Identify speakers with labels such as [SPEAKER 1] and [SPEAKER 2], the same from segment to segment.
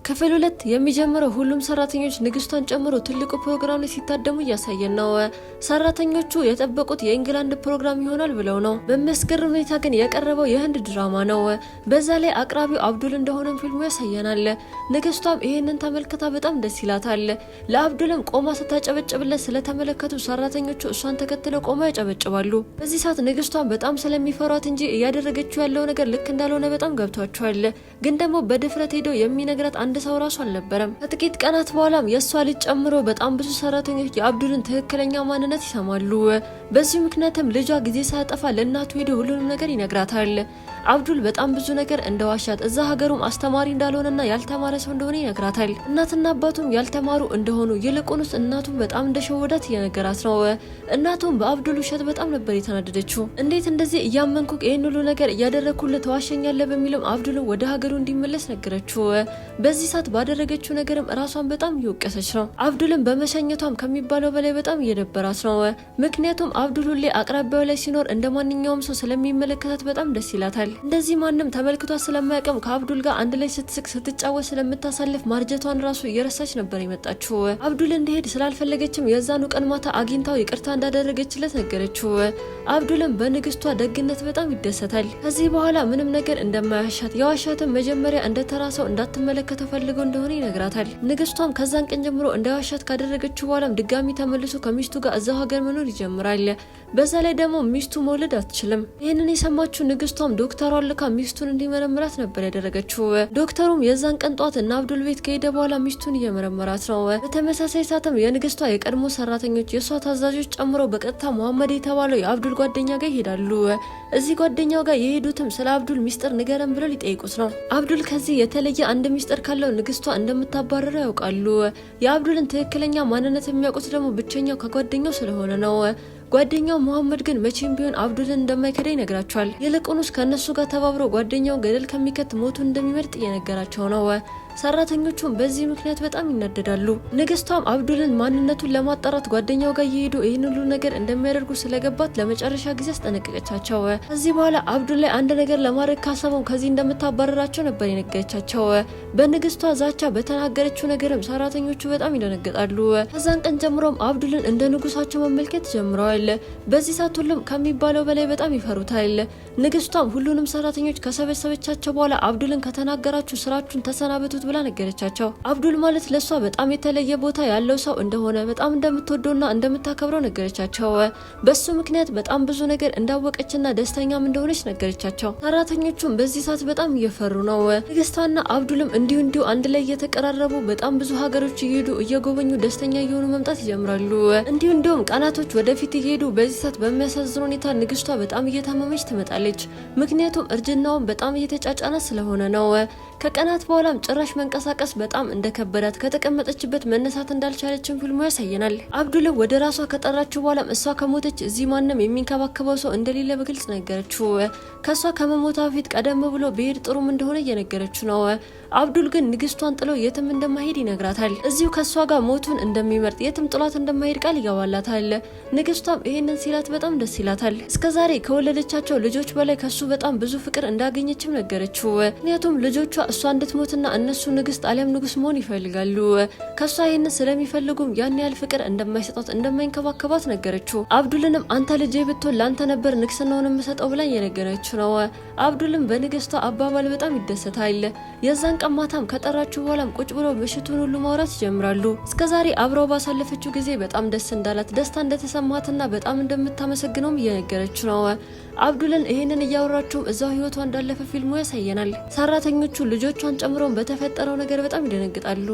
[SPEAKER 1] ክፍል 2 የሚጀምረው ሁሉም ሰራተኞች ንግስቷን ጨምሮ ትልቁ ፕሮግራም ላይ ሲታደሙ እያሳየን ነው። ሰራተኞቹ የጠበቁት የኢንግላንድ ፕሮግራም ይሆናል ብለው ነው። በሚያስገርም ሁኔታ ግን የቀረበው የህንድ ድራማ ነው። በዛ ላይ አቅራቢው አብዱል እንደሆነም ፊልሙ ያሳየናል። ንግስቷም ይህንን ተመልክታ በጣም ደስ ይላታል። ለአብዱልም ቆማ ስታጨበጭብለት ስለተመለከቱ ሰራተኞቹ እሷን ተከትለው ቆማ ያጨበጭባሉ። በዚህ ሰዓት ንግስቷን በጣም ስለሚፈሯት እንጂ እያደረገችው ያለው ነገር ልክ እንዳልሆነ በጣም ገብቷቸዋል። ግን ደግሞ በድፍረት ሄደው የሚነግራት አንድ ሰው ራሱ አልነበረም። ከጥቂት ቀናት በኋላም የእሷ ልጅ ጨምሮ በጣም ብዙ ሰራተኞች የአብዱልን ትክክለኛ ማንነት ይሰማሉ። በዚህ ምክንያትም ልጇ ጊዜ ሳያጠፋ ለእናቱ ሄዶ ሁሉንም ነገር ይነግራታል። አብዱል በጣም ብዙ ነገር እንደዋሻት፣ እዛ ሀገሩም አስተማሪ እንዳልሆነና ያልተማረ ሰው እንደሆነ ይነግራታል። እናትና አባቱም ያልተማሩ እንደሆኑ፣ ይልቁንስ እናቱም በጣም እንደሸወዳት እየነገራት ነው። እናቱም በአብዱል ውሸት በጣም ነበር የተናደደችው። እንዴት እንደዚህ እያመንኩ ይህን ሁሉ ነገር እያደረግኩልህ ተዋሸኛለህ በሚልም አብዱልን ወደ ሀገሩ እንዲመለስ ነገረችው። በዚህ ሰዓት ባደረገችው ነገርም ራሷን በጣም እየወቀሰች ነው። አብዱልን በመሸኘቷም ከሚባለው በላይ በጣም እየደበራት ነው። ምክንያቱም አብዱል ሁሌ አቅራቢያው ላይ ሲኖር እንደ ማንኛውም ሰው ስለሚመለከታት በጣም ደስ ይላታል። እንደዚህ ማንም ተመልክቷት ስለማያውቅም ከአብዱል ጋር አንድ ላይ ስትስቅ ስትጫወት ስለምታሳልፍ ማርጀቷን ራሱ እየረሳች ነበር የመጣችው። አብዱል እንዲሄድ ስላልፈለገችም የዛኑ ቀን ማታ አግኝታው ይቅርታ እንዳደረገችለት ነገረችው። አብዱልም በንግስቷ ደግነት በጣም ይደሰታል። ከዚህ በኋላ ምንም ነገር እንደማያሻት፣ የዋሻትን መጀመሪያ እንደ ተራ ሰው እንዳትመለከተው ፈልገው እንደሆነ ይነግራታል። ንግስቷም ከዛን ቀን ጀምሮ እንዳይዋሻት ካደረገችው በኋላም ድጋሚ ተመልሶ ከሚስቱ ጋር እዛው ሀገር መኖር ይጀምራል። በዛ ላይ ደግሞ ሚስቱ መውለድ አትችልም። ይህንን የሰማችው ንግስቷም ዶክተሯን ልካ ሚስቱን እንዲመረምራት ነበር ያደረገችው። ዶክተሩም የዛን ቀን ጧት እና አብዱል ቤት ከሄደ በኋላ ሚስቱን እየመረመራት ነው። በተመሳሳይ ሰዓትም የንግስቷ የቀድሞ ሰራተኞች፣ የእሷ ታዛዦች ጨምሮ በቀጥታ መሐመድ የተባለው የአብዱል ጓደኛ ጋር ይሄዳሉ። እዚህ ጓደኛው ጋር የሄዱትም ስለ አብዱል ሚስጥር ንገረን ብለው ሊጠይቁት ነው። አብዱል ከዚህ የተለየ አንድ ሚስጥር ካለው ንግስቷ እንደምታባረረው ያውቃሉ። የአብዱልን ትክክለኛ ማንነት የሚያውቁት ደግሞ ብቸኛው ከጓደኛው ስለሆነ ነው። ጓደኛው መሐመድ ግን መቼም ቢሆን አብዱልን እንደማይከዳ ይነግራቸዋል። ይልቁንስ ከእነሱ ጋር ተባብሮ ጓደኛው ገደል ከሚከት ሞቱን እንደሚመርጥ እየነገራቸው ነው። ሰራተኞቹም በዚህ ምክንያት በጣም ይናደዳሉ። ንግስቷም አብዱልን ማንነቱን ለማጣራት ጓደኛው ጋር እየሄዱ ይህን ሁሉ ነገር እንደሚያደርጉ ስለገባት ለመጨረሻ ጊዜ አስጠነቀቀቻቸው። ከዚህ በኋላ አብዱል ላይ አንድ ነገር ለማድረግ ካሰበው ከዚህ እንደምታባረራቸው ነበር የነገረቻቸው። በንግስቷ ዛቻ በተናገረችው ነገርም ሰራተኞቹ በጣም ይደነግጣሉ። ከዛን ቀን ጀምሮም አብዱልን እንደ ንጉሳቸው መመልከት ጀምረዋል። በዚህ ሰዓት ሁሉም ከሚባለው በላይ በጣም ይፈሩታል። ንግስቷም ሁሉንም ሰራተኞች ከሰበሰበቻቸው በኋላ አብዱልን ከተናገራችሁ ስራችሁን ተሰናበቱት ብላ ነገረቻቸው። አብዱል ማለት ለሷ በጣም የተለየ ቦታ ያለው ሰው እንደሆነ፣ በጣም እንደምትወደውና እንደምታከብረው ነገረቻቸው። በሱ ምክንያት በጣም ብዙ ነገር እንዳወቀችና ደስተኛም እንደሆነች ነገረቻቸው። ሰራተኞቹም በዚህ ሰዓት በጣም እየፈሩ ነው። ንግስቷና አብዱልም እንዲሁ እንዲሁ አንድ ላይ እየተቀራረቡ በጣም ብዙ ሀገሮች እየሄዱ እየጎበኙ ደስተኛ እየሆኑ መምጣት ይጀምራሉ። እንዲሁ እንዲሁም ቀናቶች ወደፊት እየሄዱ በዚህ ሰዓት በሚያሳዝን ሁኔታ ንግስቷ በጣም እየታመመች ትመጣለች። ምክንያቱም እርጅናውን በጣም እየተጫጫነ ስለሆነ ነው። ከቀናት በኋላም ጭራሽ መንቀሳቀስ በጣም እንደከበዳት፣ ከተቀመጠችበት መነሳት እንዳልቻለችም ፊልሙ ያሳየናል። አብዱልም ወደ ራሷ ከጠራችው በኋላም እሷ ከሞተች እዚህ ማንም የሚንከባከበው ሰው እንደሌለ በግልጽ ነገረችው። ከእሷ ከመሞቷ በፊት ቀደም ብሎ ብሄድ ጥሩም እንደሆነ እየነገረችው ነው። አብዱል ግን ንግስቷን ጥሎ የትም እንደማይሄድ ይነግራታል። እዚሁ ከእሷ ጋር ሞቱን እንደሚመርጥ፣ የትም ጥሏት እንደማይሄድ ቃል ይገባላታል። ንግስቷም ይሄንን ሲላት በጣም ደስ ይላታል። እስከዛሬ ከወለደቻቸው ልጆች በላይ ከሱ በጣም ብዙ ፍቅር እንዳገኘችም ነገረችው። ምክንያቱም ልጆቿ እሷ እንድትሞትና እነሱ ንግስት አሊያም ንጉስ መሆን ይፈልጋሉ። ከሷ ይህንን ስለሚፈልጉም ያን ያህል ፍቅር እንደማይሰጣት፣ እንደማይንከባከባት ነገረችው። አብዱልንም አንተ ልጄ ብትሆን ለአንተ ነበር ንግስናውን የምሰጠው ብላ እየነገረችው ነው። አብዱልም በንግስቷ አባባል በጣም ይደሰታል። የዛን ቀን ማታም ከጠራችው በኋላም ቁጭ ብለው ምሽቱን ሁሉ ማውራት ይጀምራሉ። እስከዛሬ አብረው ባሳለፈችው ጊዜ በጣም ደስ እንዳላት፣ ደስታ እንደተሰማትና በጣም እንደምታመሰግነውም እየነገረችው ነው። አብዱልን ይህንን እያወራችውም እዛው ህይወቷ እንዳለፈ ፊልሙ ያሳየናል። ሰራተኞቹ ልጆቿን ጨምረው በተፈጠረው ነገር በጣም ይደነግጣሉ።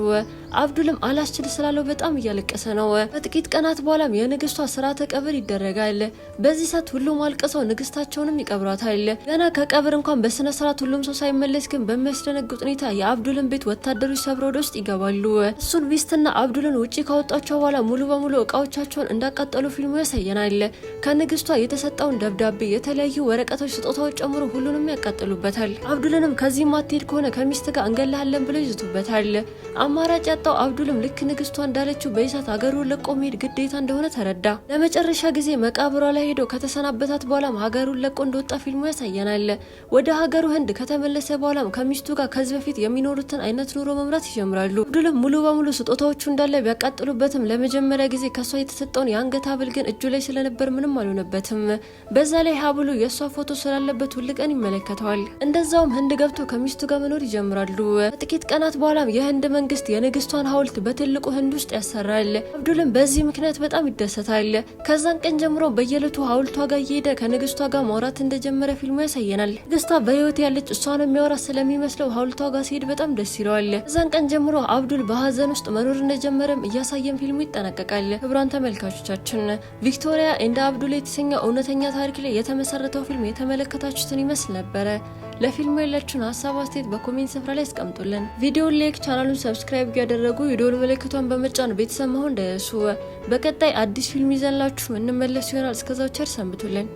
[SPEAKER 1] አብዱልም አላስችል ስላለው በጣም እያለቀሰ ነው። ከጥቂት ቀናት በኋላም የንግስቷ ስርዓተ ቀብር ይደረጋል። በዚህ ሰዓት ሁሉም አልቅሰው ንግስታቸውንም ይቀብሯታል። ገና ከቀብር እንኳን በስነ ስርዓት ሁሉም ሰው ሳይመለስ ግን በሚያስደነግጥ ሁኔታ የአብዱልን ቤት ወታደሮች ሰብረው ወደ ውስጥ ይገባሉ። እሱን ሚስትና አብዱልን ውጪ ካወጣቸው በኋላ ሙሉ በሙሉ እቃዎቻቸውን እንዳቃጠሉ ፊልሙ ያሳየናል። ከንግስቷ የተሰጠውን ደብዳቤ፣ የተለያዩ ወረቀቶች፣ ስጦታዎች ጨምሮ ሁሉንም ያቃጥሉበታል። አብዱልንም ከዚህ ማትሄድ ከሆነ ከሚስት ጋር እንገልሃለን ብለው ይዝቱበታል። አማራጭ ያጣው አብዱልም ልክ ንግስቷ እንዳለችው በኢሳት ሀገሩን ለቆ መሄድ ግዴታ እንደሆነ ተረዳ። ለመጨረሻ ጊዜ መቃብሯ ላይ ሄዶ ከተሰናበታት በኋላም ሀገሩን ለቆ እንደወጣ ፊልሙ ያሳየናል። ወደ ሀገሩ ህንድ ከተመለሰ በኋላም ከሚስቱ ጋር ከዚህ በፊት የሚኖሩትን አይነት ኑሮ መምራት ይጀምራሉ። አብዱልም ሙሉ በሙሉ ስጦታዎቹ እንዳለ ቢያቃጥሉበትም ለመጀመሪያ ጊዜ ከሷ የተሰጠውን የአንገት ሀብል ግን እጁ ላይ ስለነበር ምንም አልሆነበትም። በዛ ላይ ሀብሉ የእሷ ፎቶ ስላለበት ሁል ቀን ይመለከተዋል። እንደዛውም ህንድ ገብቶ ከሚስቱ ጋር መኖር ይጀምራሉ። ከጥቂት ቀናት በኋላም የህንድ መንግስት የንግስቷን ሀውልት በትልቁ ህንድ ውስጥ ያሰራል። አብዱልም በዚህ ምክንያት በጣም ይደሰታል። ከዛን ቀን ጀምሮ በየዕለቱ ሀውልቷ ጋር እየሄደ ከንግስቷ ጋር ማውራት እንደጀመረ ፊልሙ ያሳየናል። ንግስቷ በህይወት ያለች እሷን የሚያወራ ስለሚመስለው ሀውልቷ ጋር ሲሄድ በጣም ደስ ይለዋል። ከዛን ቀን ጀምሮ አብዱል በሀዘን ውስጥ መኖር እንደጀመረም እያሳየን ፊልሙ ይጠናቀቃል። ክቡራን ተመልካቾቻችን Victoria and Abdul የተሰኘው እውነተኛ ታሪክ ላይ የተመሰረተው ፊልም የተመለከታችሁትን ይመስል ነበረ። ለፊልሙ ያላችሁን ሀሳብ አስተያየት በ comment ስፍራ ላይ አስቀምጡልን። ቪዲዮን like፣ ቻናሉን subscribe እያደረጉ የደወል ምልክቷን በመጫን ቤተሰብ መሆን እንዳይረሱ። በቀጣይ አዲስ ፊልም ይዘንላችሁ እንመለስ ይሆናል። እስከዛው ቸር ሰንብቱልን።